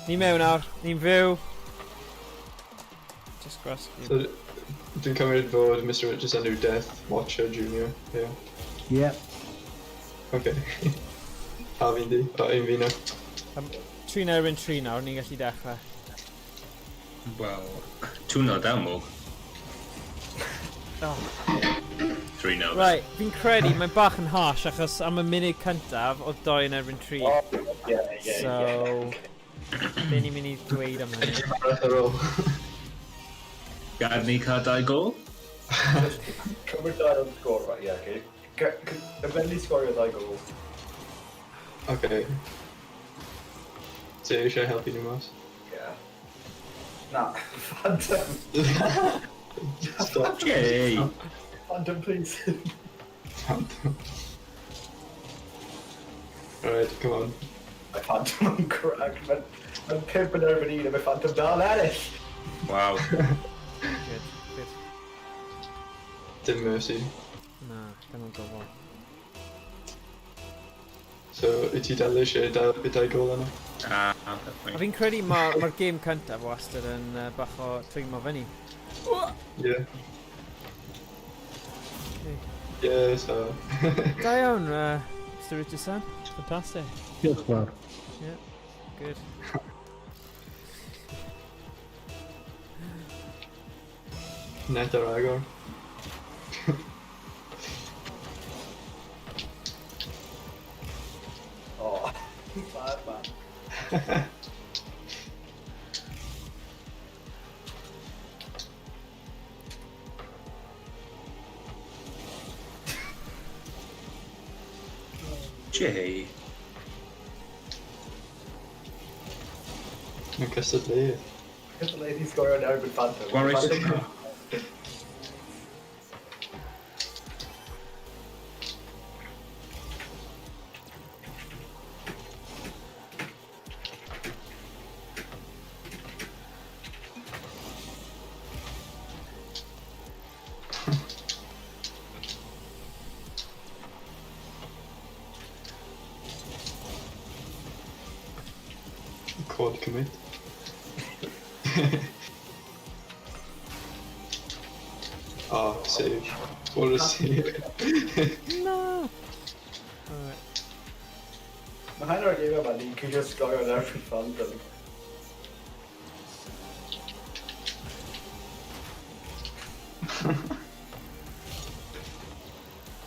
Ni mewn nawr, ni'n fyw. Just gwasgu. So, dwi'n cymryd fod Mr Richardson yw Death Watcher Junior, ie. Yeah. Yep. Okay. A fi'n di, o, un fi nawr. 3 yn erbyn 3 nawr, ni'n gallu dechrau. Wel, 2-0 down, Morg. Oh. 3-0. Right, fi'n credu mae'n bach yn harsh achos am y munud cyntaf oedd 2 yn erbyn 3. Oh, yeah, So, be ni'n mynd i ddweud am hynny? Edrych arall ar ôl. Gad ni cael dau gol? Cymryd dau o'n sgôr, right, yeah, okay. Y benni sgorio ddau gol. Okay. Ti eisiau helpu nhw mas? Yeah. Na, Phantom. Stop. Yay! Phantom, please. Phantom. Alright, come on. Mae Phantom yn crack. Mae'n ma 5 yn erbyn 1 a mae Phantom dal ennill. Wow. Good, good. Dim mercy. Na, ddim yn gwybod. So, wyt ti dal eisiau dau gol yna? Ah, A fi'n credu mae'r ma gêm cyntaf wastad yn bach o twymo fyny. Yeah. Okay. Yeah, so... Da iawn, Mr Richardson. Fantastic. Diolch yn fawr. Yeah, good. Net ar agor. Oh, bad man. Jay. Mae'n cystadleuaeth. Cystadleuaeth i sgorio yn erbyn Phantom. Go on, Richard. Quad commit. Oh, save. What a save. No! Alright. Mae hanner o'r gêm yma, ni'n ceisio sgorio yn erbyn Phantom.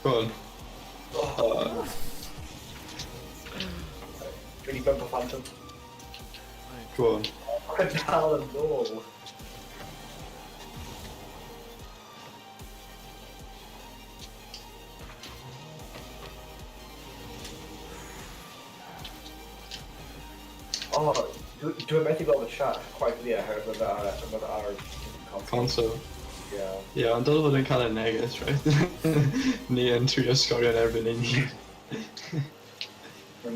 Go on. Oh, Dwi wedi bumpo Phantom. go on. Mae'n dal yn ôl. Oh, dwi'n methu gweld y chat quite fi oherwydd mae fe ar, mae fe ar console. Console. Yeah. Yeah, ond dylai fod yn cael y neges, right? Ni yn trio sgorio yn erbyn ein hun.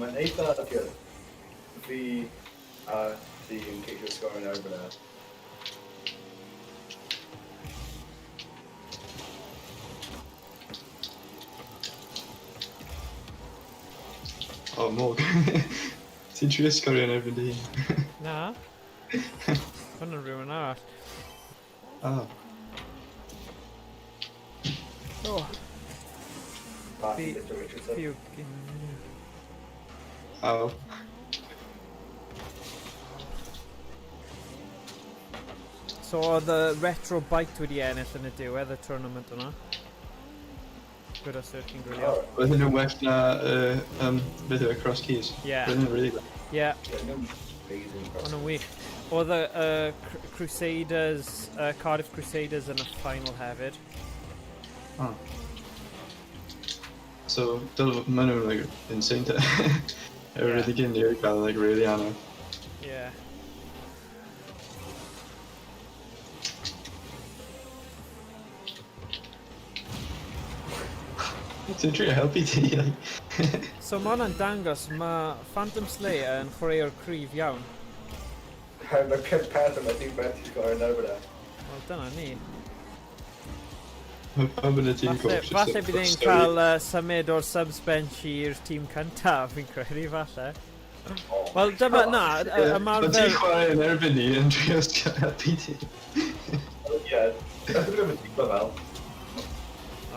Mae'n eitha, ti'n fi a ti yn ceisio sgorio yn erbyn e. Oh, Morg. Ti'n trio sgorio yn erbyn dy hun. Na. Hwn yn rhywun arall. Ah. Oh, Pass Fi- Mr Richardson. fi yw... Aw. So oedd y Retro Bite wedi ennill yn y diwedd y tournament yna. Gwyd os yw'r chi'n gwylio. Oh, Roedd hyn yn well na, beth yw e, Cross Keys. Yeah. Roedd hyn yn really good. Yeah, yeah, no, amazing. ond yn wych. Oedd y Crusaders, Cardiff Crusaders yn y final hefyd. Oh. So, dylai maen nhw'n like, insane te. Yeah. Really gyn i'r gael, like, really anodd. Yeah. Ti'n trio helpu ti, like. So mae hwnna'n dangos, mae Phantom Slayer yn chwaraewr cryf iawn. Mae 5 peth yma, ti'n methu sgorio yn erbyn e. Wel, dyna ni. Mae pawb yn y tîm Falle, coach. falle bydd e'n cael symud o'r subs bench i'r tîm cyntaf, fi'n credu, falle. Wel, dyma, na, Ond ymarfer. ti'n chwarae yn erbyn ni yn trio helpu ti. Ie. Ydyn nhw'n mynd i fel.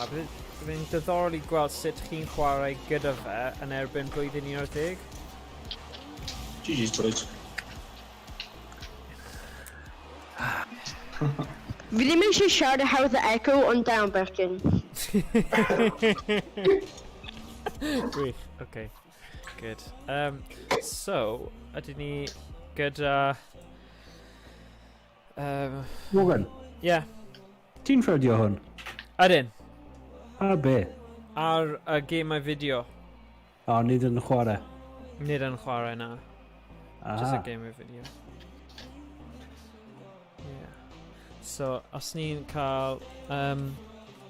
A bydd diddorol i gweld sut chi'n chwarae gyda fe yn erbyn blwyddyn 11. GG's, boys. Fi ddim eisiau siarad oherwydd y echo, ond down bechgyn. Gwych, okay. Good. So, ydyn ni gyda Morgan, yeah, ti'n ffrydio hwn? Ydyn. A be? Ar y gemau fideo. O, nid yn chwarae. Nid yn chwarae na. Just y Ah, gemau fideo. Yeah. So, os ni'n cael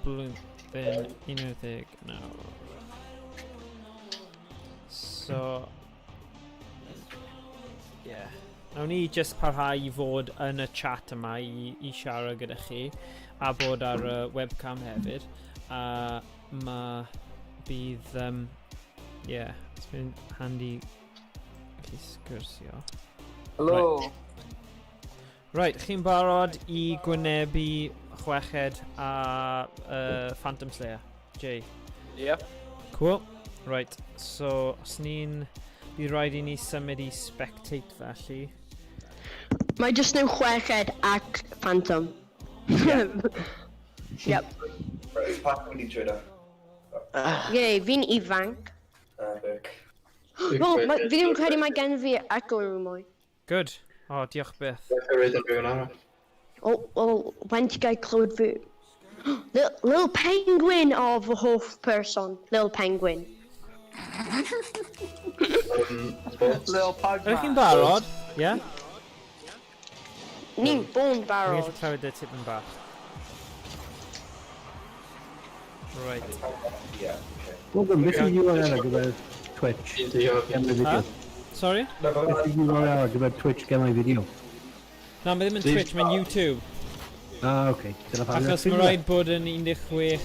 blwyddyn 11 nawr. So, yeah. Nawn ni just parhau i fod yn y chat yma i siarad gyda chi a bod ar y webcam hefyd. A ma bydd, yeah, it's been handy gallu sgwrsio. Helo. Right, chi'n barod i gwynebu chweched a Phantom Slayer? Jay. Yep. Cool. Right, so os ni'n... Bydd rhaid i ni symud i spectate felly. Mae just nhw chweched ac Phantom. Yep. Right, pa mynd i trwy'n Yay, fi'n ifanc. Epic. Wel, fi ddim yn credu mae gen fi echo mwy. Good. O, oh, diolch byth. Hefyd yn rhywun arall. O, wel, when ti gael clywed fi? Little Penguin, o, fy hoff person. Little Penguin. Bots. Little Pugman. Ydych chi'n barod? Ie? Yeah? Ni'n bon Fi'n barod. gallu clywed y tipyn bach. Right. Yeah, okay. Morgan, beth yw URL ar gyfer Twitch? Un diolch. Gemau fideo. Huh? Sorry? Na, fel Beth yw URL ar gyfer Twitch gemau fideo? Na, mae ddim yn Twitch, mae'n YouTube. Ah, oce. Dyna pam. Achos mae rhaid bod yn 16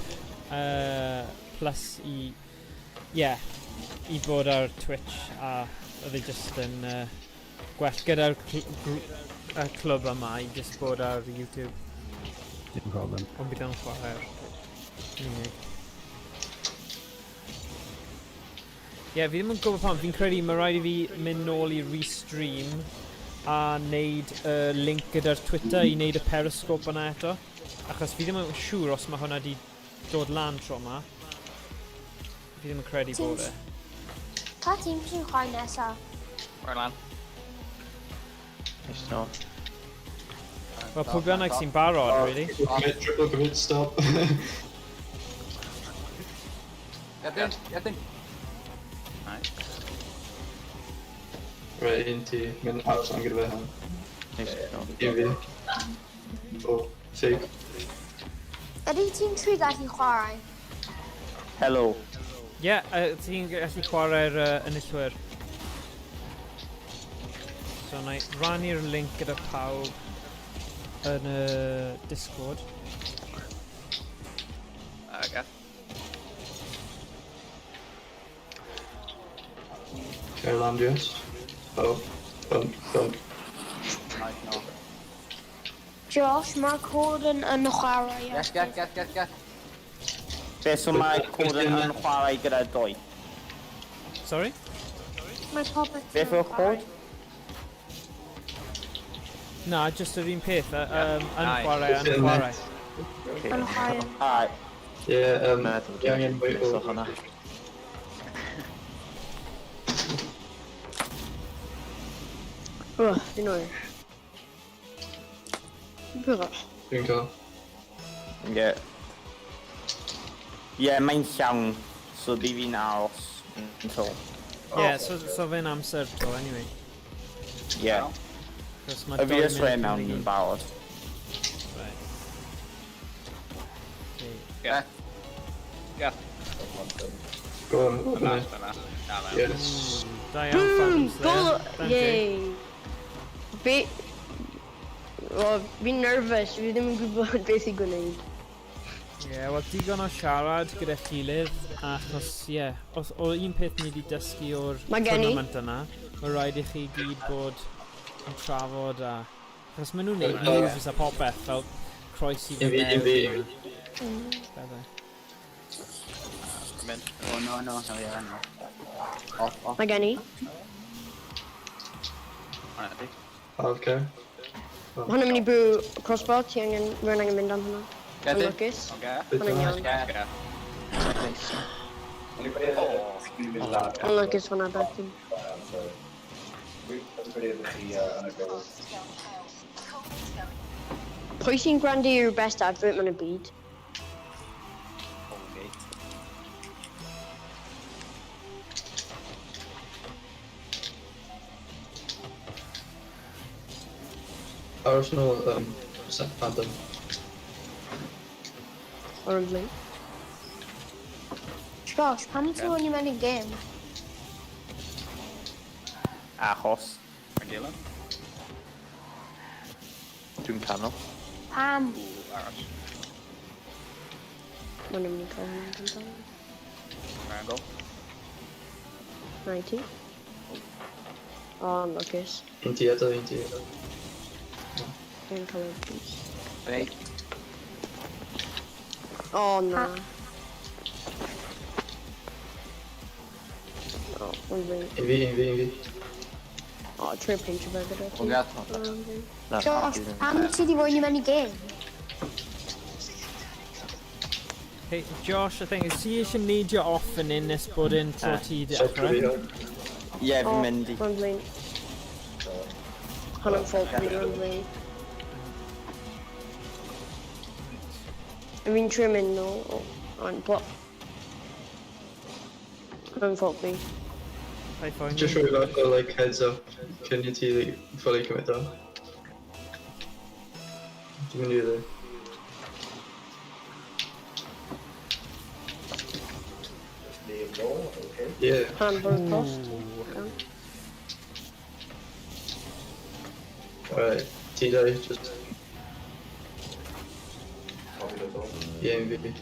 plus i... Yeah, i bod ar Twitch a oedd e just yn gwell gyda'r y clwb yma i just bod ar YouTube. Dim problem. Ond bydd o'n chwarae ar unig. Ie, yeah, fi ddim yn gwybod pam. Fi'n credu mae rhaid i fi mynd nôl i restream a neud y link gyda'r Twitter i neud y Periscope yna eto. Achos fi ddim yn siŵr os mae hwnna di dod lan tro yma. Fi ddim yn credu bod e. Pa tîm sy'n chwarae nesaf? Rwy'n lan. Nice no. Wel, pwy bynnag sy'n barod, really. Commit, triple commit, stop. Get in, get in. Nice. Right, un ti. Mynd aros am gyda fe hwn. Nice no. Un fi. O, fake. Ydy tîm 3 gallu chwarae? Hello. Ie, yeah, ti'n gallu chwarae'r enillwyr. So, na i rannu'r link gyda pawb yn y Discord. Okay. Caerlandius. Oh, bump, bump. Nice no. Josh, mae Corden yn chwarae. Get, get, get, get, get. Be, so mae Corden yn chwarae gyda doi? Sorry? Mae popeth Beth yw'r cod? Na, just yr un peth. Yn Aye. chwarae, yn chwarae. Yn chwarae. Alright. Ie, Meddwl fi angen mwy o o hwnna. Oh, fi'n oer. Bwch. Dwi'n cael. Ie. Ie, mae'n llawn. So di fi'n aros yn to. Ie, yeah, so fe'n amser to, anyway. Ie. Cos mae Y fi doi ys rhoi munud mewn cyn i yn barod. Right. Okay. Get. Get. Go on, open Na, it. na, na, na. Yes. Da iawn, Boom! Phantom Slayer. Goal! Dan Jay. Yay! Fi... O, fi'n nervous, fi ddim yn gwybod beth i gwneud. Ie, yeah, wel digon o siarad gyda gilydd, achos ie, yeah, os, o un peth ni wedi dysgu o'r Mae gen i. tournament yna, Mae rhaid i chi gyd bod yn trafod a... Achos maen nhw'n neud moves a popeth fel croesi Un fi, un fi, un fi. Bethau. Mynd. Oh, no, no, no, yeah, no. Off, off. Mae gen i. Hwnna di. Okay. Mae hwnna'n mynd i bwrw crossbar, ti angen, rwy'n angen mynd am hwnna. Gethin. Unluckus. Oce. Hwnna'n iawn. Geth. O'n i'n mynd lan. Unluckus hwnna, Betty. Sorry. Dwi'n credu ydych chi yn y gol. Pwy sy'n gwrando i'r best advert mewn y byd? Okay. Aros nôl, Phantom. Horribly. Josh, pam ti wedi mewn i game? Achos. Mae'n dilyn. Dwi'n canol. Pam? Ww, aros. Mae'n mynd i cael hwnna'n gyntaf. Mae'n gol. 90. Oh, unluckus. Un ti eto, un ti eto. Dwi'n cael y boost. Brei. Oh, na. Oh, mae'n fi. Un fi, un fi, un fi. Oh, trio pinch fe gyda ti. O, Geth. Na, Josh, dwi ddim. pam ti wedi rhoi ni mewn i game? Hey, Josh, I think, ti eisiau neidio off yn un nes bod yn tro ti Stop dechrau? fi. Ie, fi'n mynd i. Mae'n flin. Hwnna'n fault fi, mae'n flin. Fi'n trio mynd nôl. Oh, ond block. Hwnna'n fault fi. Paid poeni. Just rhoi fath o, like, heads up cyn i ti like, fully commit o. Dwi'n mynd i dde. Just leave nôl, okay. Yeah. Hwnna'n bwrdd post. Iawn. Alright. Ti dau, just... Coffi dod o. Yeah, un fi.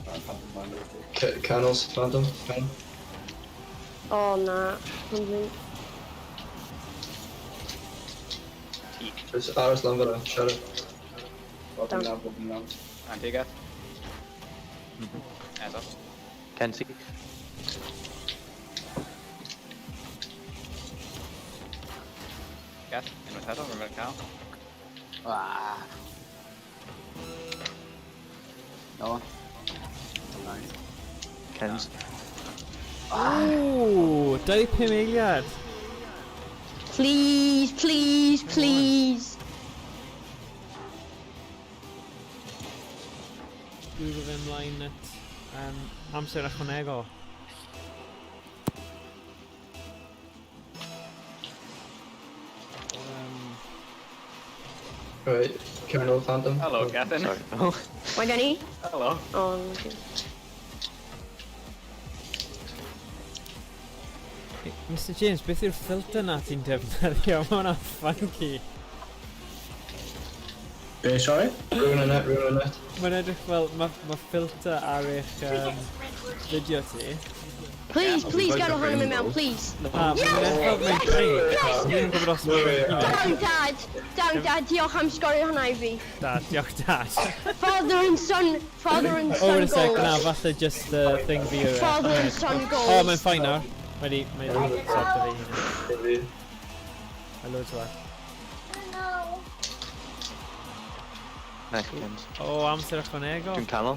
Phantom Man ti. Canol, Phantom, canol. Oh, na. Mae'n flin. Just aros lan fyna, siarad. Bob yn lan, bob yn lan. Anti, Geth. Eto. Kenzie. Geth. Unwaith eto, rwy'n mynd cael. Ah. No. Nice. Kenzie. Ooh, 25 eiliad. Please, please, please. Dwi'n fe ymlaen at amser ychwanegol. Right, canol, Phantom. Hello, Oh, Gethin. Sorry. Oh. Mae gen i. Hello. Oh, unlucky. Mr James, beth yw'r filter na ti'n defnyddio? Mae hwnna'n funky. Be, sorry? Rhywun yn net, rhywun yn net. Mae'n edrych fel, mae ma filter ar eich fideo ti. Please, please, gadw hwnna mynd mewn, please. A, mae'n edrych fel mae'n creu. Dwi'n gwybod os mae'n... Down, Dad. Down, Dad. Diolch am sgorio hwnna i fi. Dad, diolch Dad. Father and son, father and Oh, wait son a sec, na, goals. falle just thing fi yw e. Father and son goals. Oh, mae'n fine nawr. Mae di sorto fe hun. Un fi. Mae loads o well. Nice, Kenzie. O, amser ychwanegol. Dwi'n canol.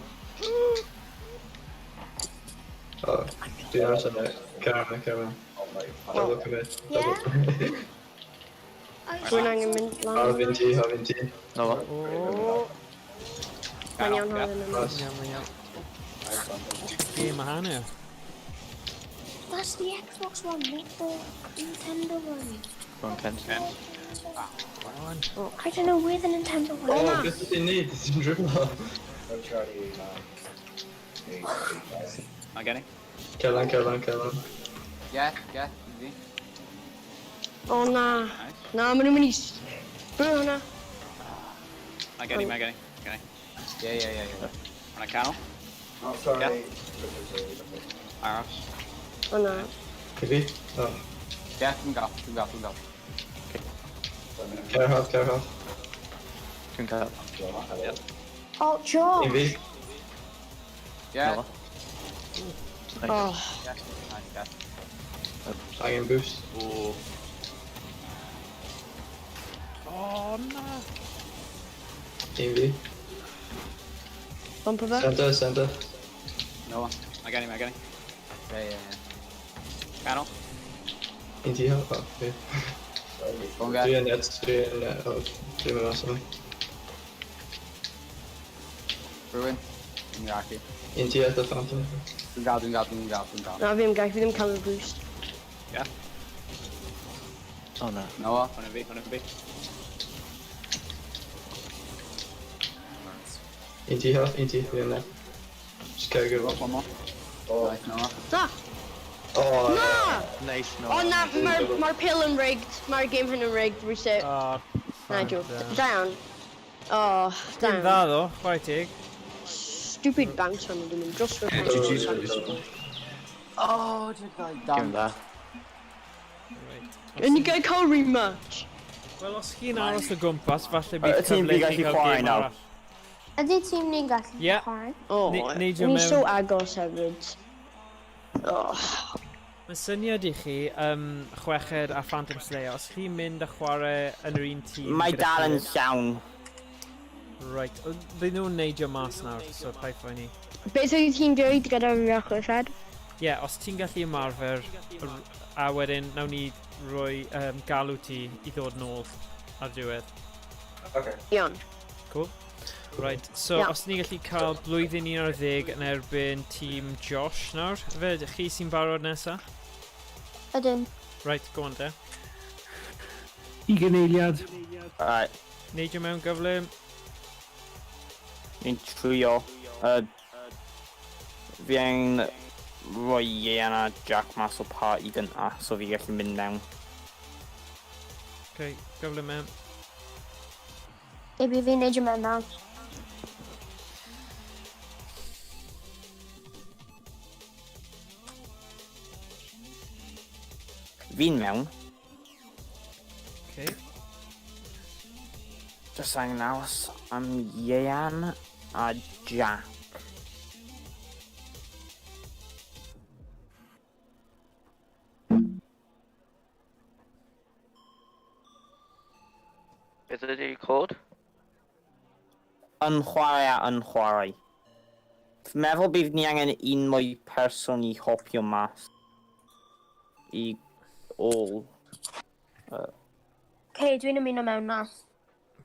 Oh, dwi'n aros yn net. Carry on, carry on. Oh my. Double commit. Yeah? Double. Rwy'n angen mynd lan. Haf un ti, haf un ti. No, fo. O, Mae'n iawn hwnna ddim yn mynd. Nice. iawn, mae'n iawn. Gêm a hanner. That's the Xbox One, not the Nintendo one. Go on, Kenzie. I don't know where the Nintendo one Oh, is. beth ydyn ni? Ti'n driblo. No Charlie, man. Eight, eight, five. Mae gen i. Celan, celan, celan. Geth, Geth. Fi. O, na. Nice. Na, maen nhw'n mynd i... Bwrw hwnna. Mae gen i, mae gen i. Gen i. Yeah. Hwnna canol. Oh, sorry. Aros. O, na. I fi? Oh. Ie, dwi'n gael, dwi'n gael, dwi'n gael. Cer half, cer half. Dwi'n cael. Oh, Josh! Un fi. Ie. Noah. Nice. Oh. Ie, nice, ie. Angen boost. Ooh. Oh, na. Un fi. Bumper fe. Centre, centre. Noah. Mae gen i, mae gen i. Ie, ie, ie. Canol. Un ti half. Oh, okay. Go on, Dwi yn net, dwi yn net. Oh, dwi'n mynd mas yma. Rhywun. Dwi'n gallu. Un ti at y Phantom. Dwi'n gael, dwi'n gael, dwi'n gael, dwi'n gael. Na, fi ddim gael, fi ddim cael y boost. Ie. Oh na. Noah. Hwna'n fi, hwna'n fi. Un ti half, un ti, fi yn net. Just cer gyda. One more. Oh. Nice, Noah. Na! Oh, Na! Nice, O Noah. na, mae'r ma pill yn rigged. Mae'r game hyn yn rigged. Reset. Oh, Nigel. Down. Oh, Dim down. dda ddo, chwarae teg. Stupid bounce on ddim yn just for GG's, boys. Oh, dwi'n gael Dim down. dda. Right. Yn i gael cael rematch. Wel, os chi'n aros o gwmpas, falle bydd Y tîm cyfle fi i chi gallu cael chwarae gêm nawr. arall. Ydy tîm ni'n gallu Ie. chwarae? Oh, Neidio ni mewn. so agos hefyd. Oh. Mae syniad i chi, Chweched a Phantom Slayer, os chi'n mynd a chwarae yn yr un tîm... Mae gyda dal yn chi- llawn. Right, bydden nhw'n neidio mas nawr, so paid poeni. Beth oedd ti'n dweud gyda fi a Chweched? Ie, yeah, os ti'n gallu ymarfer, a wedyn nawn ni roi galw ti i ddod nôl ar diwedd. Okay. Iawn. Cool. Right, so Iawn. os ni'n gallu cael blwyddyn 11 yn erbyn tîm Josh nawr, fe, chi sy'n barod nesa? Ydyn. Right, go on te. 20 eiliad. Alright, Neidio mewn gyflym. ni'n trio. Fi angen rhoi Ian a Jack mas o party gynta, so fi gallu mynd mewn. Okay, gyflym mewn. Ebi fi'n neidio mewn nawr. Fi'n mewn. Okay. Just angen aros am Ian a Jack. Beth ydy'r cod? Yn chwarae a yn chwarae. Fi'n meddwl bydd ni angen un mwy person i hopio mas. I ôl. Okay, dwi'n ymuno mewn nawr.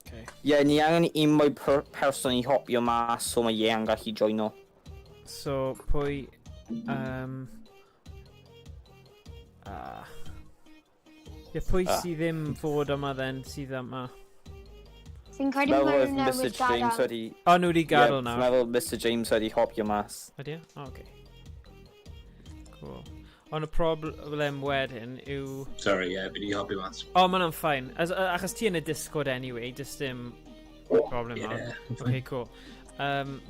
Okay. Ie, yeah, ni angen un mwy person i hopio mas so mae Ian gallu joino. So, pwy... Ie, pwy sydd ddim fod yma then, sydd yma? Fi'n credu Meddwl maen oedd nhw Mr newydd James gadael. wedi... O, nhw wedi gadael Ie, nawr. Fi'n meddwl Mr James wedi hopio mas. Ydy e? O, okay. Cool. Ond y problem wedyn yw... Sorry, yeah, fi di hopio mas. O, ma' hwnna'n fine. Achos ti yn y Discord anyway, does dim problem nawr. Yeah. Okay, cool.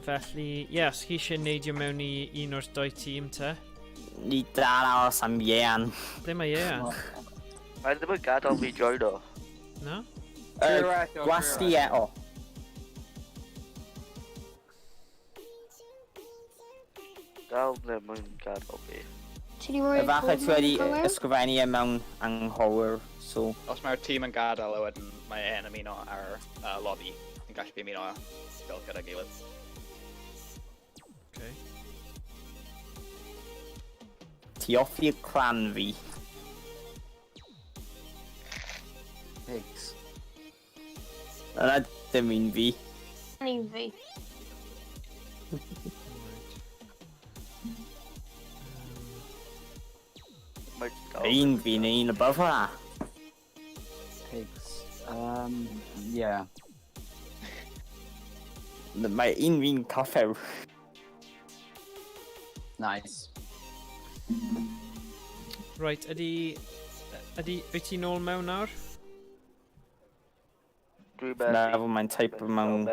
Felly, ie, yeah, os chi eisiau neidio mewn i un o'r doi tîm te. Ni dal aros am Ian. Ble mae Ian? Mae ddim yn gadael fi joino. Na? Gwasgu eto. Dal ddim yn gadael fi. Ti di rhoi Efallai cod ti wedi mewn cywir? ysgrifennu e mewn anghywir, so... Os mae'r tîm yn gadael, a wedyn mae e'n ymuno ar lobby. Yn gallu fi ymuno fel gyda gilydd. Okay. Ti off i'r clan fi. Pigs. Yna dim un fi. Un fi. Right. Mae dal Un fi neu un above hwnna. Pigs. Yeah. Mae un fi'n coffew. Nice. Right, ydy... Ydy... Wyt ti nôl mewn nawr? Dwi'n methu. Meddwl mae'n type mewn...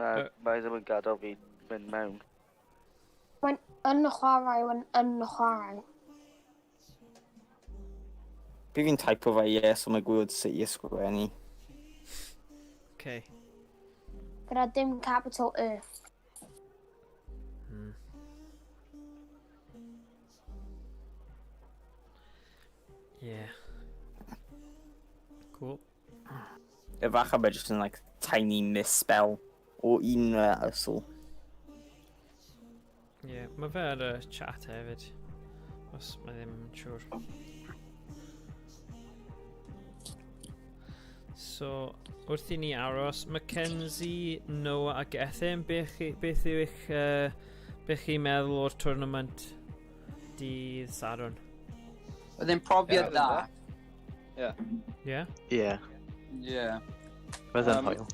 Na, mae ddim yn gadael fi mynd mewn. Mae'n yn chwarae, mae'n yn chwarae. Fi fi'n typo fe, ie, so mae gwybod sut i ysgrifennu. Okay. Gyda dim capital E. Yeah. Cool. Efallai mae jyst yn like tiny misspell o un ysl. Yeah, mae fe ar y chat hefyd. Os mae ddim yn siŵr. So, wrth i ni aros, Mackenzie, Noah ac Ethan, beth, chi, beth yw eich... Beth chi'n meddwl o'r tournament dydd Sadwrn? Oedd e'n profiad Ie, dda. Ie. Yeah? Ie. Ie. Roedd yn Yym, hwyl.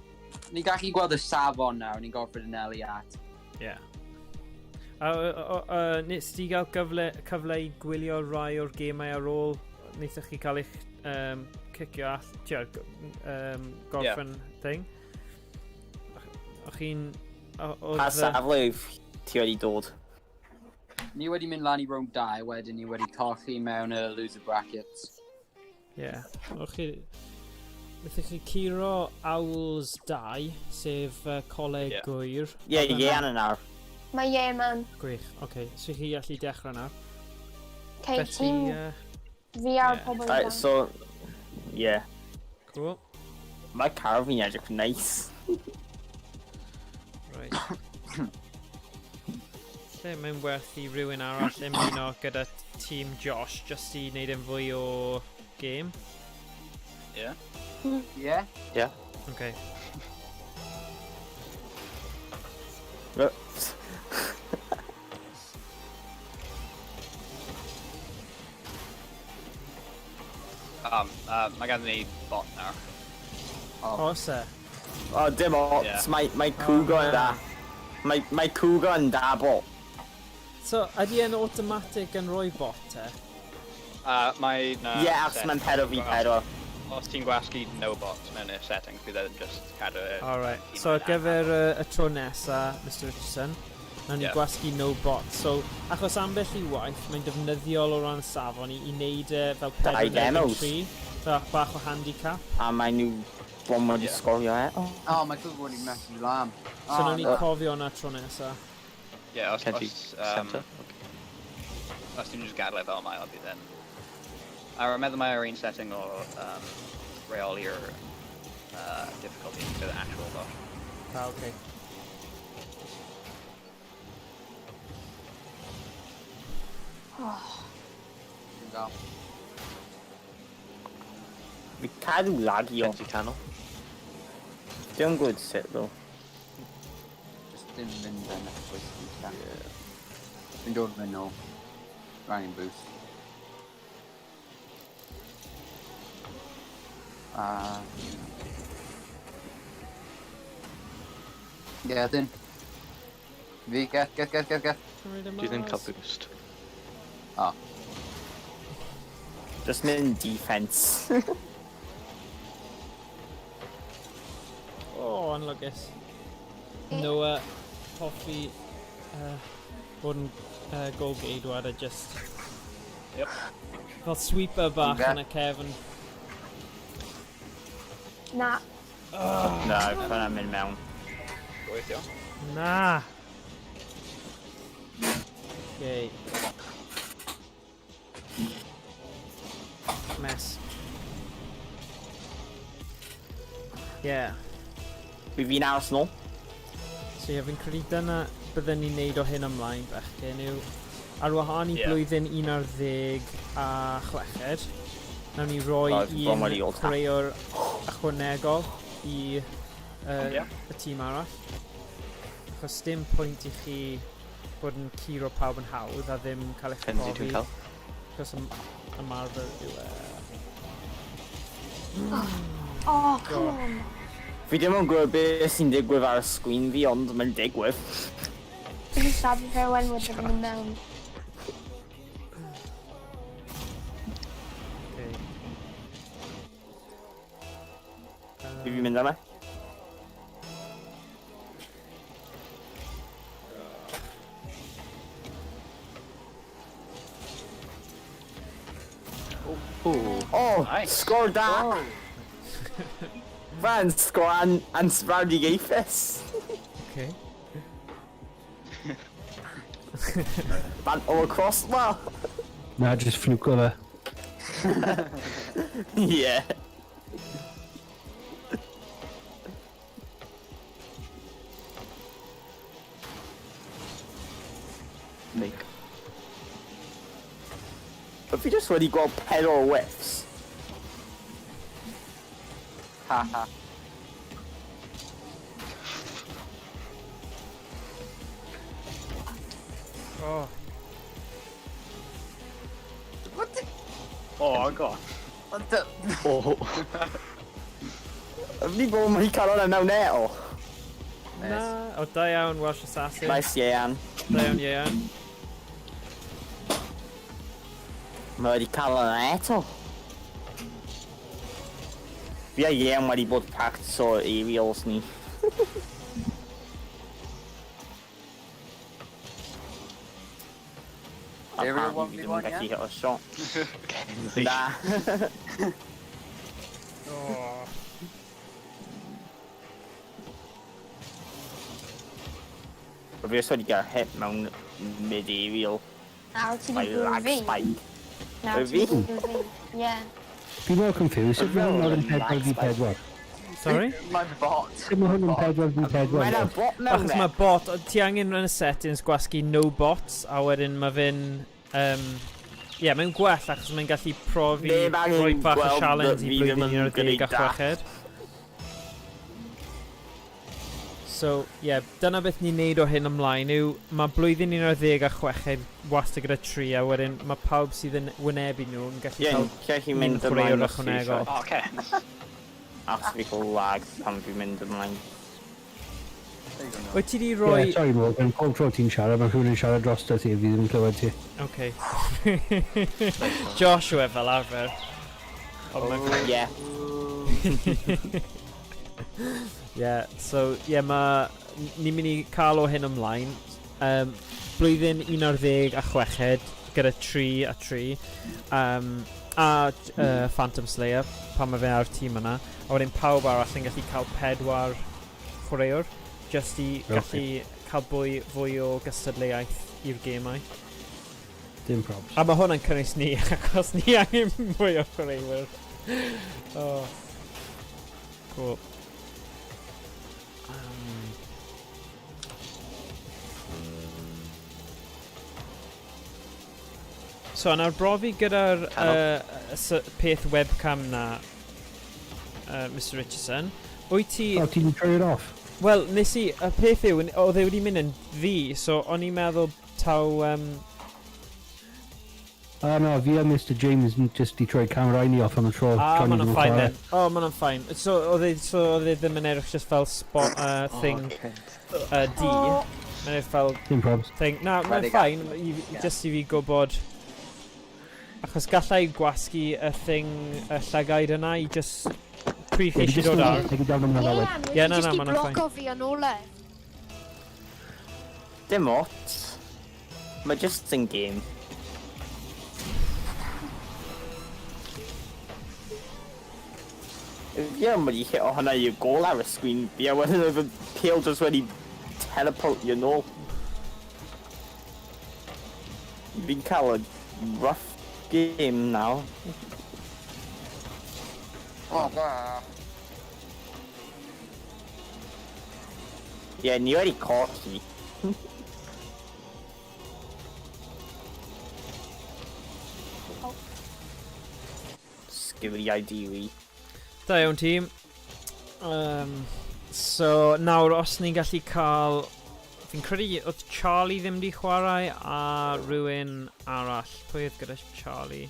Ni gallu gweld y safon nawr, ni'n gorfod yn eli at. Yeah. A, nes ti gael cyfle i gwylio rai o'r gemau ar ôl? Wnaethoch chi cael eich cicio all, gorffen thing? O'ch chi'n... Pa safle yw ti wedi dod? Ni wedi mynd lan i round 2, wedyn ni wedi colli mewn y loser brackets. Ie. Yeah. O'ch chi... Wnaethoch chi curo Owls 2, sef Coleg Gwyr. Ie, ie, anna nawr. Mae ie mewn. Gwych, oce. Okay. So chi allu dechrau nawr. Okay, Felly, tîm fi ar pobl Right, ifanc. so, yeah. Cool. Mae car fi'n edrych nice. Right. Lle mae'n werth i rhywun arall ymuno gyda tîm Josh just i wneud yn fwy o game? Ie. Ie? Ie. Okay. Mae gan ni bot nawr. Oh. Oes e? O, dim ots, Ie. mae Cougar yn da. Mae Cougar yn da bot. So, ydy e'n automatic yn rhoi bot te? Mae na Ie, achos set- mae'n pedwar fi pedwar. Os ti'n gwasgu no bot mewn y settings, bydd e'n just cadw y Alright, tîm so ar yn gyfer y tro nesa, Mr Richardson, nawn ni gwasgu no bot. So, achos ambell i waith, mae'n defnyddiol o ran safon i wneud e fel Dau pedwar neu demos. tri, fel bach o handicap. A mae nhw bron wedi sgorio eto. O, mae Google wedi message lan. So, nawn ni cofio hwnna tro nesa. Ie, Can ti centre? Os ti'n just gadael e fel mae o, bydd e'n... A rwy'n meddwl mae'r un setting o reoli'r difficulty to the actual bot. Ah, okay. Oh. Dwi'n gael. Fi cadw lagio. Kenzie canol. Dwi'n gwybod sut, though. Just dim mynd yn y bwys. Fi'n dod fynd nôl. Ryan boost. Yeah, dyn. Fi, get, get, get, get, get. Dwi ddim cael boost. Oh. Just mynd defense. Oh, anlwcus. Noah, hoffi bod yn gol-geidwad a just... Yep. Fel sweeper bach Ie. yn y cefn. Na. Na, hwnna'n mynd mewn. Gweithio. Na! Okay. Mess. Yeah. Fi fi'n aros nôl. So ie, fi'n credu dyna bydden ni'n neud o hyn ymlaen, bechgyn, yw ar wahân i blwyddyn 11 a chweched, nawn ni roi O, fi bron un wedi ôl tap. chwaraewr ychwanegol i y tîm arall. Achos dim pwynt i chi bod yn curo pawb yn hawdd a ddim cael eich Kenzie, profi. dwi'n cael. Achos ymarfer yw e. Oh, come on. Fi ddim yn gwybod beth sy'n digwydd ar y sgrin fi, ond mae'n digwydd. Dwi'n safi fe wen wedi mynd mewn. Okay. Fi fi'n mynd yma. Oh, Nice. sgor da! Fan, sgor an, ansfrawdigaethus. Okay. Fan o'r crossbar. Na, just fflwco fe. Yeah. Make. But fi just wedi gweld pedwar whiffs. Ha ha. Oh. What the? Oh, god. What the? Oh. Fi bod yn mynd i cael hwnna mewn eto. Na. O, da iawn, Welsh Assassin. Nice, Ian. Da iawn, Ian. Mae wedi cael hwnna eto. Fi a Ian wedi bod practice o aerials ni. Aerial Apparently fi ddim yn 1v1, gallu yeah? hit o shot. Na. Oh. Fi jyst wedi gael hit mewn mid-aerial Nawr ti by di bwrw lag fi. spike. Nawr ti Fi? di bwrw fi. Ie. Fi mor confused, sut mae hwn nawr yn 4 v 4? Sorry? Mae'n bot. Sut mae hwn yn 4 v 4? Mae'n a bot mewn Achos e. mae bot, ti angen yn y settings gwasgu no bots, a wedyn mae fe'n... Ie, yeah, mae'n gwell achos mae'n gallu profi Neb angen rhoi bach o gweld challenge i that fi ddim blwyddyn yn 11 a gwneud that. chweched. So, ie, yeah, dyna beth ni'n neud o hyn ymlaen yw, mae blwyddyn 11 a chweched wastad gyda tri, a wedyn mae pawb sydd yn wynebu nhw yn gallu Ie, cael gallu un mynd chwaraewr ymlaen os ti ychwanegol. eisiau. Oh, okay. Achos fi cael lag pan fi'n mynd ymlaen. Wyt ti di roi... Yeah, sorry Morgan, pob tro ti'n siarad, mae rhywun yn siarad drosto ti, fi ddim yn clywed ti. Okay. Joshua fel arfer. Ond mae'n Yeah. Yeah, so, yeah, ma... Ni'n mynd i cael o hyn ymlaen. Blwyddyn 11 a chweched, gyda 3 a 3. A Phantom Slayer, pan mae fe ar tîm yna. A wedyn pawb arall yn gallu cael pedwar chwaraewr, just i gallu cael fwy o gystadleuaeth i'r gemau. Dim probs. A mae hwnna'n cynnwys ni, achos ni angen mwy o chwaraewyr. Oh. Cool. So, yn arbrofi gyda'r peth webcam na, Mr Richardson, wyt ti... Oh, ti'n turn it off? Wel, nes i, y peth yw, oedd e wedi mynd yn ddu, so o'n i'n meddwl taw... Ah, no, fi a Mr James yn just di troi camera ni off am y tro. Ah, tra ni ma' hwnna'n ddim yn fine chwarae. then. Oh, ma' hwnna'n fine. So, oedd e ddim yn edrych just fel spot, thing D. Mae'n edrych fel Dim probs. thing. Na, mae'n Ready, fine, just i fi gwybod... Achos gallai gwasgu y thing, y llygaid yna i just... Pryd chi Yeah, eisiau dod ar. Take it down am Ie, another way. Ie, yeah, na, na, jyst i ma' hwnna'n bloco fi yn ôl e. Dim ots. Mae just yn game. Fi am wedi hit o hwnna i'r gol ar y sgrin fi a wedyn oedd y pêl just wedi teleport i nôl. Fi'n cael y rough game now. Oh, wow. Ie, yeah, ni wedi colli. Sgiliau di. Da iawn tîm. So, nawr, os ni'n gallu cael... Fi'n credu oedd Charlie ddim di chwarae a rhywun arall. Pwy oedd gyda Charlie?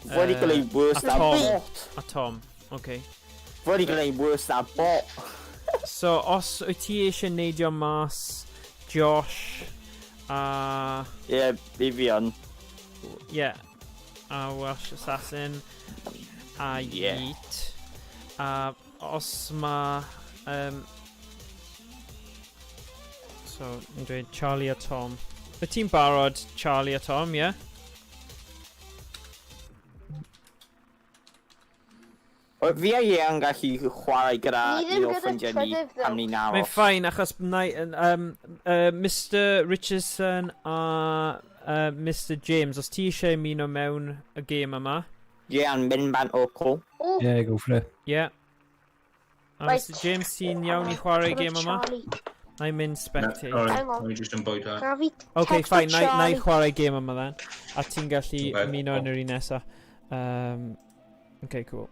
Fi wedi cael ei worse a na Tom. bot. A Tom, oce. Okay. Fi wedi cael ei worse na bot. So, os wyt ti eisiau neidio mas Josh a... Ie, yeah, fi fi yn. Yeah. A Welsh Assassin a Yeah. Yeet. A os ma... So, yn dweud Charlie a Tom. Wyt ti'n barod, Charlie a Tom, ie? Yeah? Fi a Ian gallu chwarae gyda Ni ddim un o gyda ffrindiau ni trydydd, though. pan ni'n Mae'n aros. fine achos Mr Richardson a Mr James, os ti eisiau ymuno mewn y gêm yma. Ian, mynd bant o cwl. O, Yeah, go for it. Yeah. A Right. Mr James, ti'n iawn i chwarae gêm yma? Charlie. Na i mynd spectate. Sorry, Hang on. o'n i jyst yn bwyta. Gaf fi OK, text fine, na i Charlie. chwarae gêm yma then. A ti'n gallu Okay, ymuno yn cool. yr un nesa. OK, cool.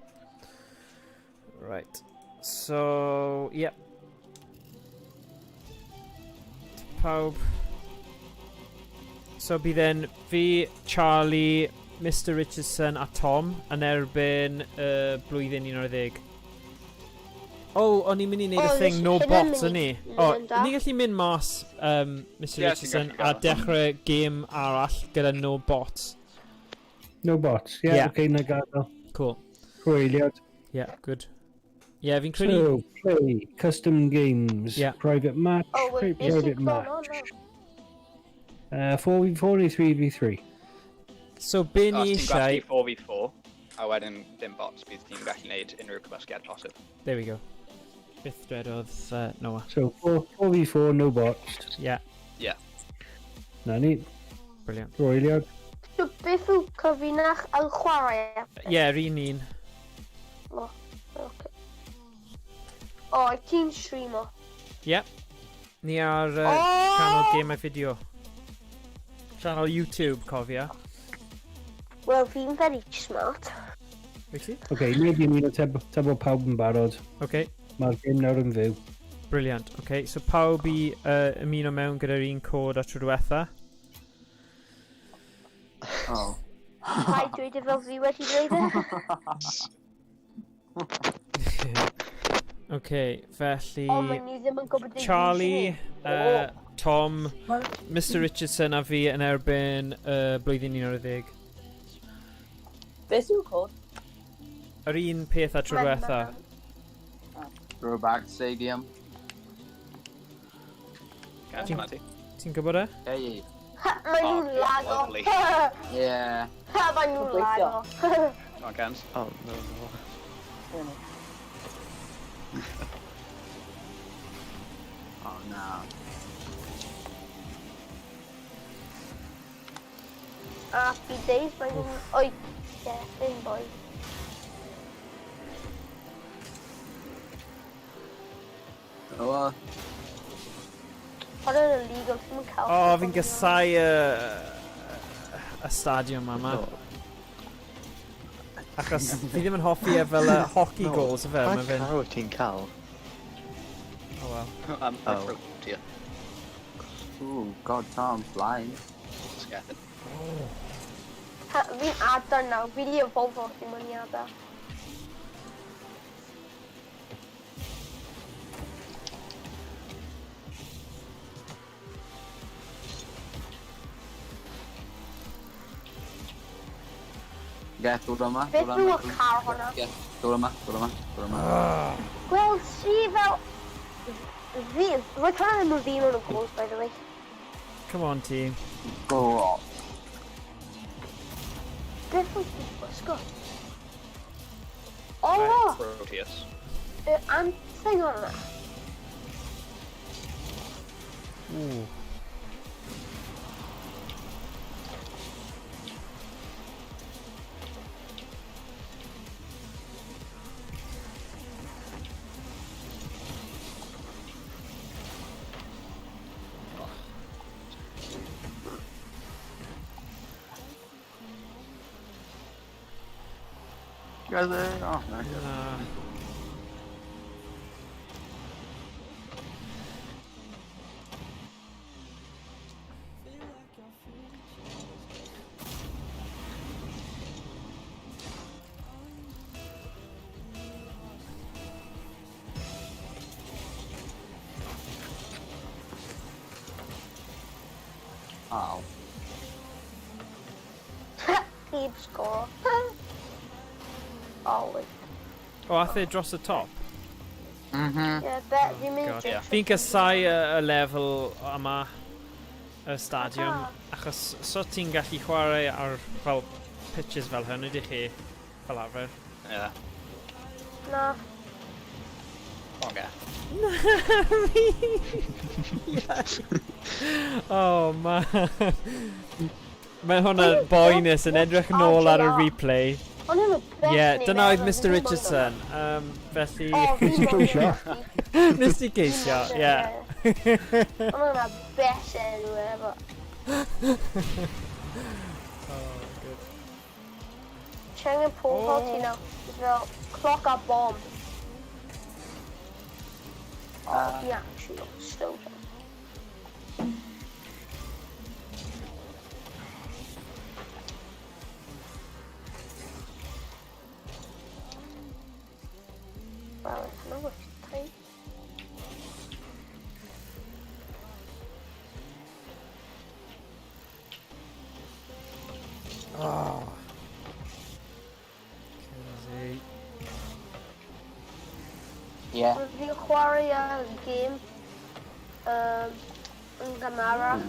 Right. So, yep. Pawb. So bydd e'n fi, Charlie, Mr Richardson a Tom yn erbyn y blwyddyn 11. O, oh, o'n i'n mynd i wneud y O, thing nes- no hynna'n bots, mynd o'n i? i O, mynd yn da. ni gallu mynd mas, Mr Ie, ti'n Richardson, gallu a gael. dechrau gêm arall gyda no bots. No bots. Yeah, Yeah. okay, na gadael. Cool. Hwyliad. Yeah, good. Yeah, fi'n credu... So, play, custom games, Yeah. private match, O, wait, create nes i private clono match. na. 4v4 neu 3v3? So, be Os ni ti'n gwasgu eisiau... 4v4, a wedyn dim bots, bydd ti'n gallu gwneud unrhyw cymysgiad posib. There we go. Beth dwedodd Noah. So, 4, 4v4, no bots. Yeah, Na ni, brilliant. hwyliad. So beth yw cyfunach yn chwarae? Yeah, yr un un. Okay. O, ti'n streamo. Yep. Ni ar Oh! channel Game Video. Channel YouTube, cofia. Wel, fi'n very smart. Wyt ti? Okay, ni di ymuno tebo pawb yn barod. Okay, Mae'r gêm nawr yn fyw. brilliant. Okay, so pawb i ymuno mewn gyda'r un cod a tro diwetha. Oh. Paid dweud e fel fi wedi dweud e. Okay, felly... O, mae ni ddim yn gwybod ei Charlie, Tom, Mr Richardson a fi yn erbyn blwyddyn 11. Beth yw'r cod? Yr un peth a tro diwetha. Throwback Stadium. Gan, Ti'n- hwnna ti. Ti'n gwybod e? Hey. Mae nhw'n Oh, lago. lovely. Yeah. Mae nhw'n Gobeithio. lago. Come on, Cans. Oh, no, no. Oh no. Happy days, mae nhw'n... Oi, Gethin, boy. Oh, Hwn yn illegal, ti'n mynd cael... O, oh, fi'n gysau y stadiwm yma. Achos fi ddim yn hoffi e fel y hockey No, goals, y fe. Pa Mae fe'n... car wyt ti'n cael? Oh well. Oh. Protea. Ooh, God, Tom, flying. Sgethin. Fi'n adar nawr, fi di evolvo fi'n mynd i adar. Get, dod yma. Beth dod yma. yw y car hwnna? Get, dod yma, dod yma, dod yma. Wel, si fel... Fi... Roedd hwnna ddim yn fi mewn o goals, by the way. Come on, team. Go off. Beth wyt ti'n gwisgo? O! Proteus. Y ant thing hwnna. Ooh. Guys, oh, no. Na. Ow. Keep score. Oh, wait. O, ath e dros y top? Yeah, bet fi'n mynd God. i Fi'n casau y lefel yma, y stadiwm, achos so ti'n gallu chwarae ar fel pitches fel hyn, ydych chi, fel arfer. Yeah. Na. Oce. Na fi! Oh man. Mae hwnna boenus yn edrych yn ôl ar y replay. Ond yn y best Ie, name dyna oedd ever, Mr fi ddim Richardson. Felly... O, fi Nes i geisio. Nes i geisio, ie. Ond yn y best enw ever. Oh, good. Ti angen profile ti nawr. Fel clock a bomb. Oh, fi actually got stoked. Well, it's not much time. Oh. Crazy. Yeah. Fi'n chwarae y game yn gynharach.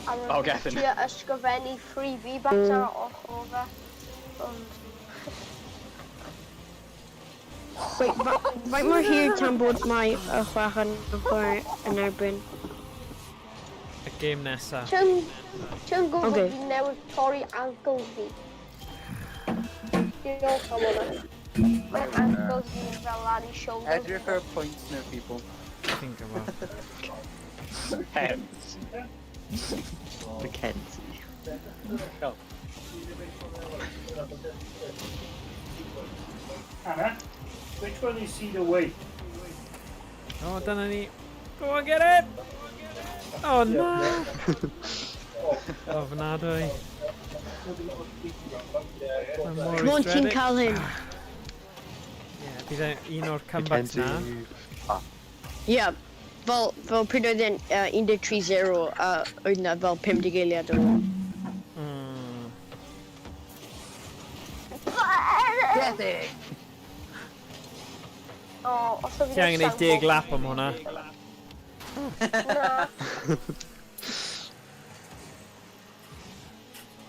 A Oh, Gethin. trio ysgrifennu free V-Bucks ar y ochr fe. Ond... Wait, faint mor hir tan bod mae y chwech yn chwarae yn erbyn? Y game nesa. Ti'n gwybod Ocê. fi newydd torri ankle fi. Diolch am hwnna. Mae ankles fi fel lan i shoulder. Edrych ar pwynt nhw, people. Fi'n gwybod. Heads. Mackenzie. Anna, which one is see the way? Oh, dyna ni. Go on, get it! Oh, no! Ofnadwy. Mae mor Come on, ti'n rwystredig. cael hyn. Ie, bydd e un o'r comebacks na. Mackenzie. Ie, fel pryd oedd e'n 13-0 a oedd na fel 50 eiliad o. Gethin! O, os o fi Ti angen neud 10 lap am hwnna. Na.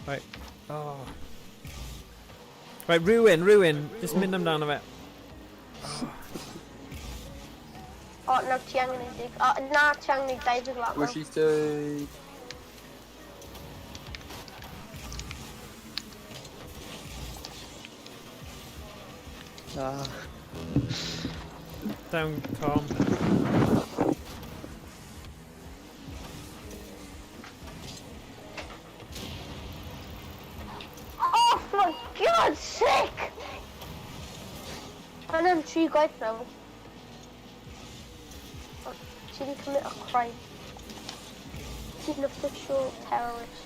Right. Oh. Right, rhywun, just mynd amdano fe. O, na ti angen neud 10. O, na ti angen neud 20 lap. Wish you to... Ah. Down, Tom. Oh, for God's sake! Yn am tri gwaith nawr. O, ti wedi commit a crime. Ti'n official terrorist.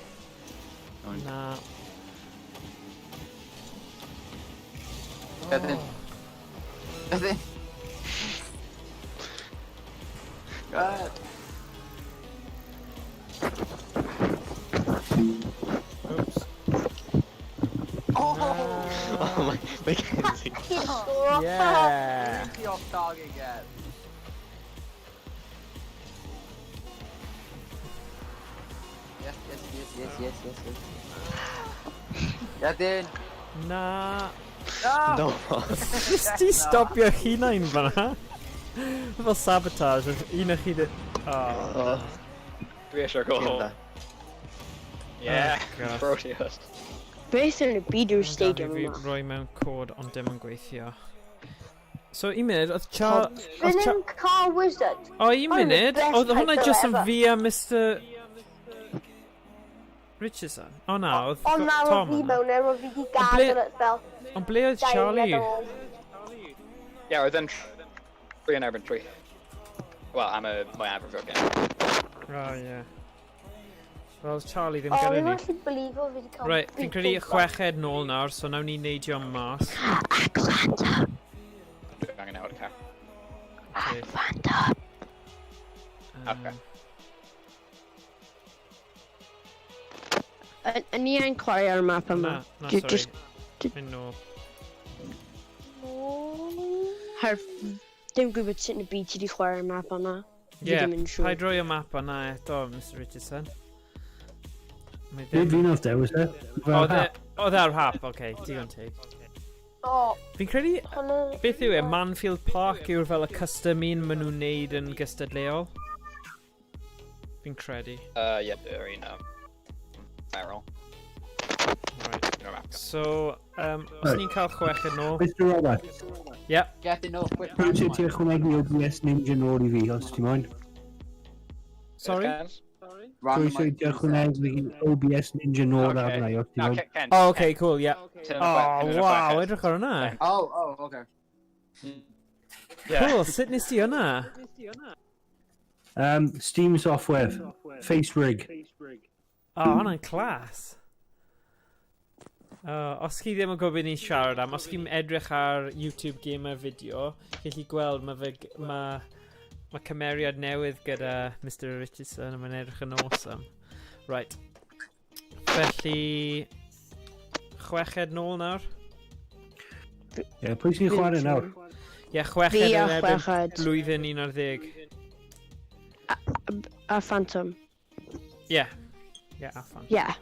Na. Gethin. Gethin. God. Oops. Oh! Oh my, Mackenzie. Ti'n sgoro. Yeah. Really off target again. Yes. Gethin. Na. No! No. Nes ti stopio hunain fan'na? Fel sabotage, wrth un o chi di... Oh. Oh. Dwi eisiau gol. Game Yeah, Oh, God. Proteus. Beth yn y byd yw'r Mae'n stadium gadael fi yma? roi mewn cod ond dim yn gweithio. So, un munud, oedd Char... Oedd Spinning Char... car wizard. O, un munud, best oedd hwnna title just yn ever. fi a Mr... Richardson. O na, oedd Ond na, Tom roedd fi yna. mewn e, roedd fi wedi Ond ble- gadael it fel Ond ble oedd dau Charlie? eiliad ar ôl. Ie, oedd e'n 3 yn erbyn 3. Wel, am y mwyafrif o'r game. O, ie. Wel, oedd Charlie ddim O, gyda fi'n ni. gallu believe o fi wedi cael Right, fi'n credu beat chweched nôl nawr, so nawn ni neidio mas. Atlanta. Dwi angen newid y car. Okay. Atlanta. Okay. Yn ni angen chwarae ar y map yma. Na, na, sorry. Just Mynd nôl. Her, dim gwybod sut yn y byd ti wedi chwarae'r map yma. Fi Ie, ddim yn siŵr. paid roi y map yna eto, Mr Richardson. Mae Nid fi nath dewis e. Fe Oedd hap. e ar hap, oce, digon teg. O, Fi'n credu, hwnna... beth yw e, Manfield Park yw'r fel y custom un maen nhw'n neud yn gystadleuol. Fi'n credu. Ie, yr un Feral. Right. Un o'r map. So, os ni'n cael chweched nôl... Mr Roberts, Yep. Get in off, quick. pwy ti ychwanegu OBS Ninja nôl i fi, os ti moyn? Sorry? Croeso i ti ychwanegu OBS Ninja nôl Okay. arna i, os ti Na, moyn. Ken. Oh, okay, cool, yeah. Ti'n yn y Oh, yn y wow, chweched. edrych ar hwnna. Oh, okay. Yeah. Cool, sut nes ti hwnna? Steam software, Face Rig. Oh, hwnna'n class. Os chi ddim yn gwybod ni'n siarad am, os chi'n edrych ar YouTube Gamer video, chi'n gallu gweld mae fe, ma cymeriad newydd gyda Mr Richardson a mae'n edrych yn awesome. Right. Felly, chweched nôl nawr. Ie, yeah, pwy sy'n chwarae nawr? Ie, yeah, chweched Fi a yn erbyn chweched. blwyddyn 11. A Phantom. Ie. Yeah. Ie, yeah, a fan. Yeah.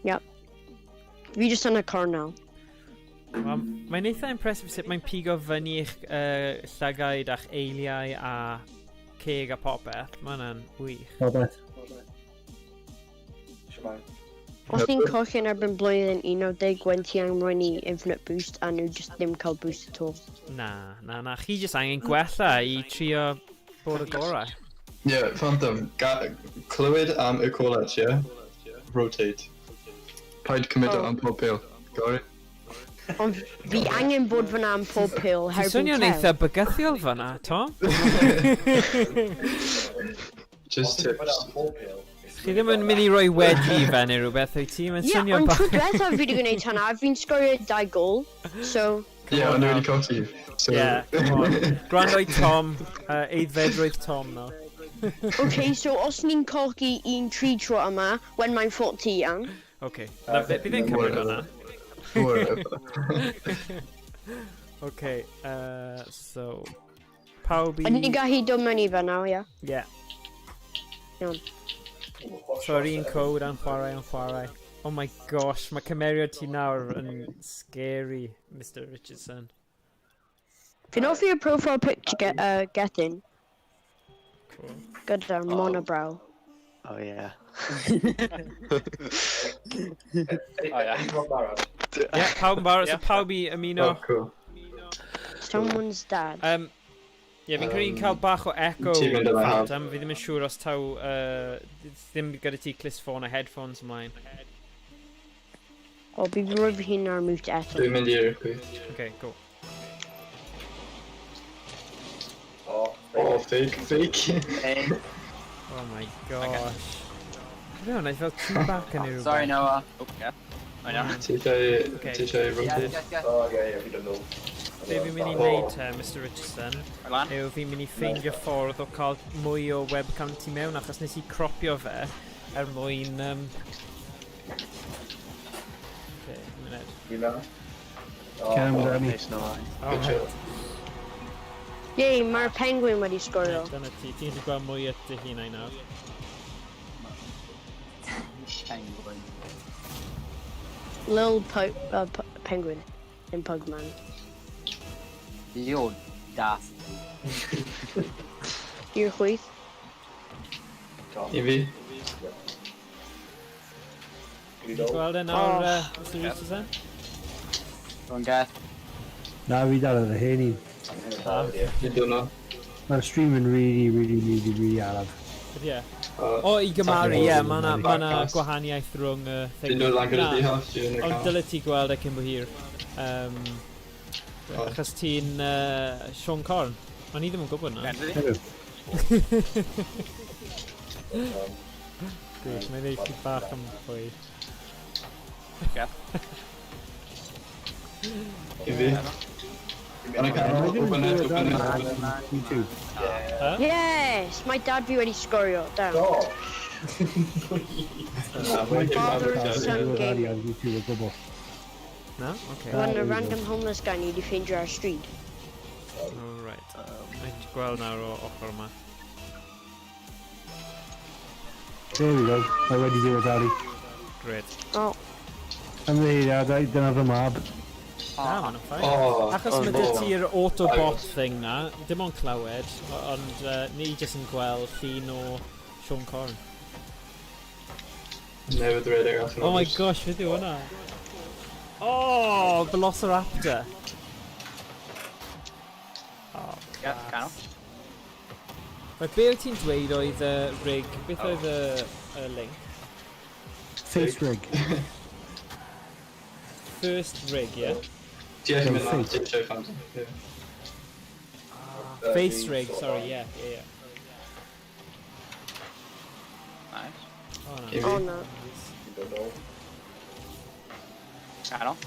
Yep. Fi jyst yn y cornel. Wel, mae'n eitha impressive sut mae'n pigo fyny eich llygaid a'ch eiliau a ceg a popeth. Mae hwnna'n wych. Robert. Shwmae. Os ni'n colli yn erbyn blwyddyn 11, wen ti angen rhoi ni infinite boost a nhw just ddim cael boost at all. Na, na, na. Chi jyst angen gwella i trio bod y gorau. Yeah, Phantom, clywed am y call-outs, yeah? Rotate. Paid commit Oh. am pob pêl. Got it? Ond fi angen bod fyna am pob pêl Ti'n herbyn swnio'n tew. eitha bygythiol fyna, Tom. Just tips. Chi ddim yn mynd i roi wedgie i fe neu rhywbeth, wyt ti? Mae'n Ie, swnio ond bach... tro diwethaf fi wedi gwneud hwnna, fi'n sgorio dau gol. So, Yeah, ond wedi colli. So... Yeah, come on. Gwrando i Tom, aeddfedrwydd Tom nawr. Okay, so os ni'n colli un tri tro yma, when mae'n fault ti, iawn? Okay, na, bydd e'n cymryd hwnna. Whatever. Okay, so... Pawb i... Ydyn ni'n gallu dod mewn i fe nawr, ie? Yeah. Iawn. So yr un code am chwarae, am chwarae. Oh my gosh, mae cymeriad ti nawr yn scary, Mr Richardson. Fi'n hoffi y profile picture get in. Cool. Gyda monobrow. Oh yeah. Oh, yeah. Yeah, pawb yn barod, so pawb i ymuno. Oh, cool. Someone's dad. Yeah, fi'n credu ni'n cael bach o echo, Ti'n mynd yna haf. Phantom. Fi ddim yn siŵr os taw ddim gyda ti clustffon a headphones ymlaen. O, fi roi fy hun ar mute eto. Dwi'n mynd i'r chwith. Okay, go. Oh, Oh, fake, fake. Hey. Oh my gosh. I don't know, fel Chewbacca neu rhywbeth. Sorry, Noah. Oh, yeah. I know. Ti eisiau... Okay. Ti eisiau rotate? Yes. Oh, yeah, fi dod nôl. Be fi'n mynd i Oh. wneud te, Mr Richardson, Lan? yw fi'n mynd i ffeindio ffordd o cael mwy o webcam ti mewn, achos nes i cropio fe er mwyn... Okay, munud. Fi mewn. Cam amdani. Nice, Noah. Oh, Good right. job. Yay, mae'r penguin wedi sgorio. Right, dyna ti. Ti'n gallu gweld mwy at dy hunain nawr. Penguin. Lil penguin. In Pugman. The audacity. I'r chwith. I fi. Ti'n gweld e nawr, Mr Richardson? Go on, Geth. Na, fi dal ar y hen un. Fi dod nôl. Mae'r stream yn really, really, really, really araf. Ydy e? O, i gymaru, ie, mae yna ma 'na gwahaniaeth rhwng y thing. Dwi'n dod lan gyda Na, di half, dwi'n yn y Ond car. dyle ti gweld e cyn bo hir. Achos ti'n Siôn Corn. O'n i ddim yn gwybod na. Ydy? Gwych, mae'n neud ti bach am fwy. Geth. I fi. Yn y canol, open it, open it, open it. YouTube. Huh? Yes! Mae dad fi wedi sgorio. Down. Na, mae'n Father and son Daddy game. ar YouTube o gwbl. Na? Okay. When a random homeless guy ni wedi ffeindio ar stryd. Oh, right. Mae'n gweld nawr o ochr yma. There we go. Mae wedi diweddaru. Great. Oh, Ymddiheuriadau, dyna fy mab. Na, ma'n fine. Oh, Achos oh, mae dy no. ti'r Autobot Agos. thing na, dim ond clywed, ond ni jyst yn gweld llun o Sean Corn. Newydd redeg allan o Oh my boost. gosh, beth yw hwnna? Oh, Velociraptor. Oh, Yeah, class. canol. Right, be wyt ti'n dweud oedd y rig? Beth oedd y link? Face rig. First rig, yeah? Ti eisiau mynd lan, Face. ti eisiau Phantom. Yeah. Face rig, sorry, yeah. Nice. Oh, no. I fi. O na. Dwi'n dod nôl. Canol.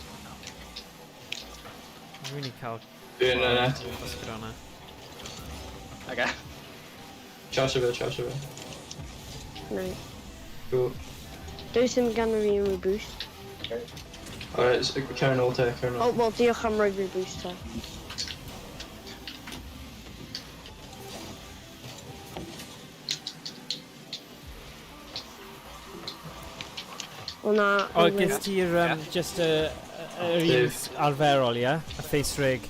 Dwi'n mynd i cael Dwi'n yn y net. os gyda hwnna. Okay. Charge fe, charge fe. Right. Cool. Does ddim gan fi unrhyw boost. Alright, so, cer nôl te, cer O, nôl. wel, diolch am roi fi boost te. O na. O, rywun- ges ti'r, just yr un Dave. arferol, ie? Y face rig.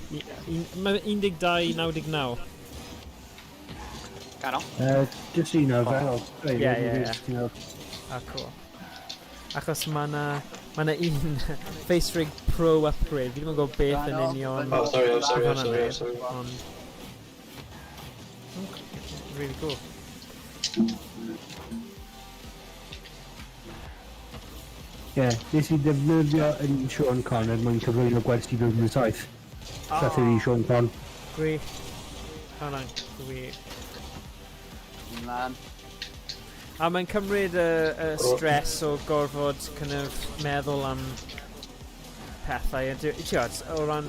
Mae 12.99. Canol. Just un arferol. Yeah. Ah, cool. Achos mae na, ma na un face rig pro upgrade. Fi ddim yn gwybod beth yn union. Oh, sorry, I'm sorry, I'm hwnna'n sorry, I'm neud, sorry. Ond... Really cool. Ie, nes i ddefnyddio yn Sean Con er mwyn cyflwyno gwersi blwyddyn 7. Llythyr i Sean Con. Gwych. Hwnna'n gwych. Ymlaen. A mae'n cymryd y stress o gorfod kind of meddwl am pethau. A Ti'n o ran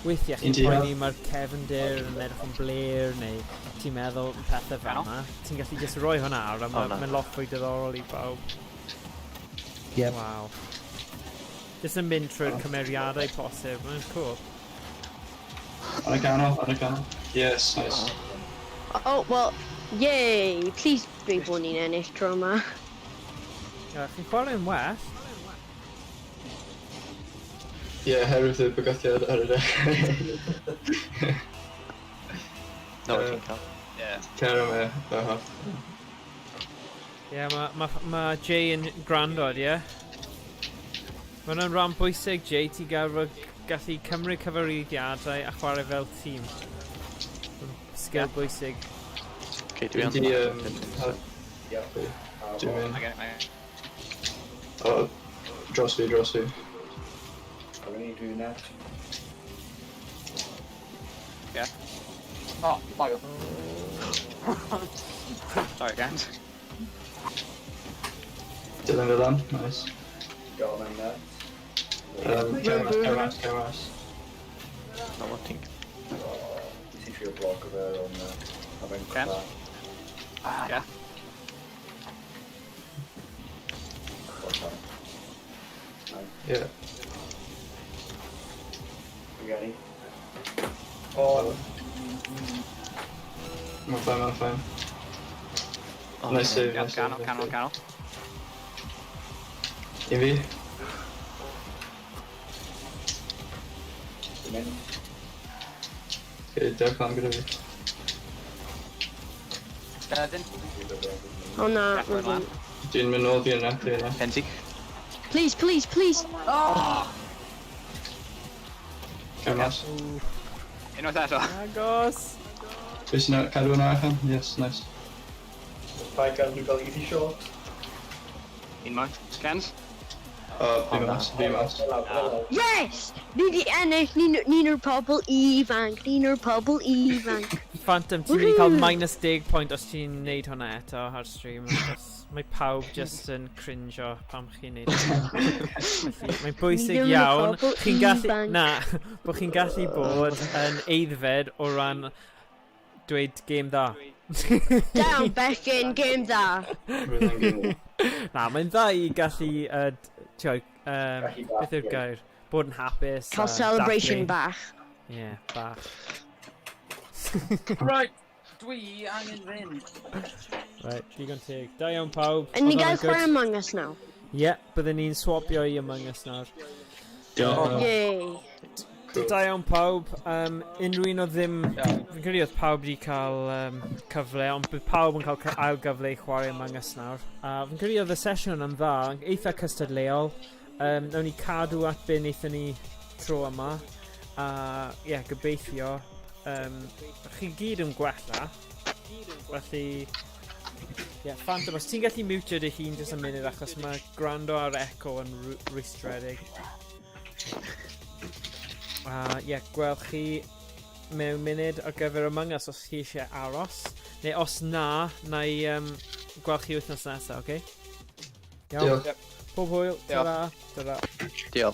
weithiau chi'n Un ti, poeni mae'r cefndir yn edrych yn bler neu ti'n meddwl am pethau fel yna. Ti'n gallu just rhoi hwnna ar a Oh, mae'n na. ma lot fwy diddorol i bawb. Yep. Waw. Just yn mynd trwy'r cymeriadau posib. Mae'n cool. Ar y ganol, ar y ganol. Yes, nice. Oh, well, yay! Please dweud bod ni'n ennill tro yma. Yeah, chi'n chwarae'n well. Ie, yeah, herwydd y bygythiad ar y dechrau. No, Yy, ti'n cael. Yeah. Cer am e, fe half. Ie, yeah, mae ma, ma Jay yn gwrando, ie? Yeah? Mae hwnna'n rhan bwysig, Jay, ti gorfod gallu cymryd cyfarwyddiadau a chwarae fel tîm. Skill bwysig. Okay, dwi Di, yn... half. Ie. Dwi'n mynd. I get it, mate. O, dros fi, dros fi. I'm gonna do net. Yeah. Oh, Michael. Sorry, guys. Dylan Dylan, nice. Got him in net. Cer mas, cer mas, cer mas. No, I think. Oh, Nes i trio bloc o fe ond a fe'n Ken? crap. Yeah. Watch out. Yeah. We got any? Oh, Mae'n fine, mae'n fine. Oh, Nice save, Yeah, nice save. canol, canol, canol. Un fi? dwi'n mynd. Okay, dewch lan gyda fi. Gerdyn. O na, Declan ma' lan. fi'n- Dwi'n mynd nôl fi yna, fi yna. Kenzie? Please, please, please! Oh! Cer mas. Unwaith eto. Agos! Fi sy'n cadw yna allan? Yes, nice. Paid gael nhw fel easy shot. Un mwy. Kens? O, fi mas, fi mas. Yes! Ni di ennill, ni'n yw'r pobl ifanc, ni'n yw'r pobl ifanc. Phantom, ti'n mynd i cael minus 10 point os ti'n neud hwnna eto ar stream. Achos mae pawb just yn cringe-o pam chi'n neud hwnna. Felly, mae'n bwysig Ni ddim yn y iawn. pobl Chi'n gallu... ifanc. Na, bod chi'n gallu bod yn aeddfed o ran dweud game dda. Down, bechgyn, game dda. Roedd e'n game. Na, mae'n dda i gallu, ti'n Gallu beth yw'r dathlu. gair? Bod yn hapus. Cael a celebration dathlu. bach. Ie, yeah, bach. Right, dwi angen fynd. Right, digon teg. Da iawn pawb. Yn ni Oedd gael hwnna'n good. chwarae Among Us nawr. Ie, yeah, byddwn ni'n swapio i Among Us nawr. Diolch. Yay. Da iawn pawb. Unrhyw un o ddim. Fi'n credu oedd pawb wedi cael cyfle, ond bydd pawb yn cael ail gyfle i chwarae Among Us nawr. A fi'n credu oedd y sesiwn yna'n dda, eitha cystadleuol. Nawn ni cadw at be wnaethon ni tro yma. A ie, yeah, gobeithio. Chi gyd yn gwella. Felly, ie, yeah, Phantom, os ti'n gallu mutio dy hun jyst am munud achos mae gwrando ar echo yn rwystredig. A ie, yeah, gweld chi mewn munud ar gyfer Among Us os chi eisiau aros. Neu os na, na i gweld chi wythnos nesaf, oce? Okay? Iawn. Diolch. Pob hwyl. Ta-ra. Ta-ra. Diolch.